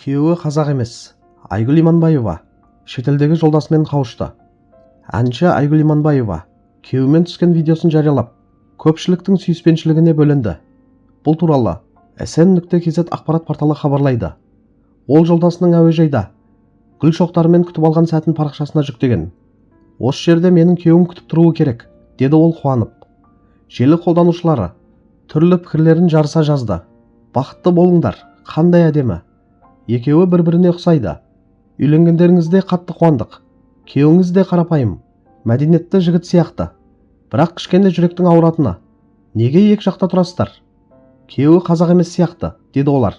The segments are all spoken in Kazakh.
Күйеуі қазақ емес. Айгүл Иманбаева шетелдегі жолдасымен қауышты. Әнші Айгүл Иманбаева күйеуімен түскен видеосын жариялап, көпшіліктің сүйіспеншілігіне бөленді. Бұл туралы sn.kz ақпарат порталы хабарлайды. Ол жолдасының әуежайда гүл шоқтарымен күтіп алған сәтін парақшасына жүктеген. «Осы жерде менің күйеуім күтіп тұруы керек», – деді ол қуанып. Желі қолданушылары түрлі пікірлерін жарыса жазды. «Бақытты болыңдар, қандай әдемі! Екеуі бір-біріне ұқсайды. Үйленгендеріңізде қатты қуандық. Күйеуіңіз де қарапайым, мәдениетті жігіт сияқты. Бірақ кішкене жүректің ауыратыны, неге екі жақта тұрасыздар? Күйеуі қазақ емес сияқты», – деді олар.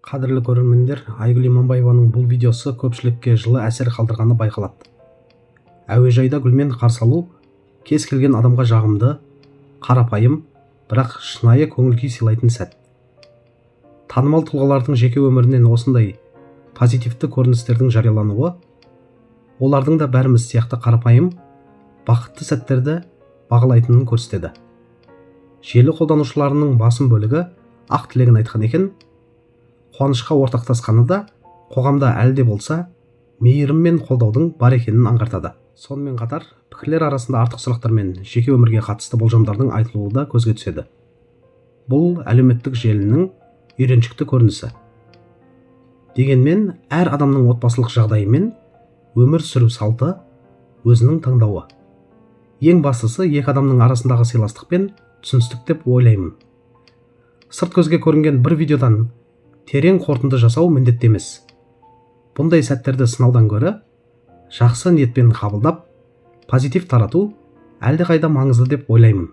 Қадірлі көрермендер, Айгүл Иманбаеваның бұл видеосы көпшілікке жылы әсер қалдырғаны байқалады. Әуежайда гүлмен қарсы алу кез келген адамға жағымды, қарапайым, бірақ шынайы көңіл күй сыйлайтын сәт. Танымал тұлғалардың жеке өмірінен осындай позитивті көріністердің жариялануы олардың да бәріміз сияқты қарапайым бақытты сәттерді бағалайтынын көрсетеді. Желі қолданушыларының басым бөлігі ақ тілегін айтқан екен. Қуанышқа ортақтасқаны да қоғамда әлі де болса мейірім мен қолдаудың бар екенін аңғартады. Сонымен қатар, пікірлер арасында артық сұрақтар мен жеке өмірге қатысты болжамдардың айтылуы да көзге түседі. Бұл әлеуметтік желінің үйреншікті көрінісі. Дегенмен әр адамның отбасылық жағдайы мен өмір сүру салты өзінің таңдауы. Ең бастысы, екі адамның арасындағы сыйластық пен түсіністік деп ойлаймын. Сырт көзге көрінген бір видеодан терең қорытынды жасау міндетті емес. Бұндай сәттерді сынаудан гөрі жақсы ниетпен қабылдап, позитив тарату әлдеқайда маңызды деп ойлаймын.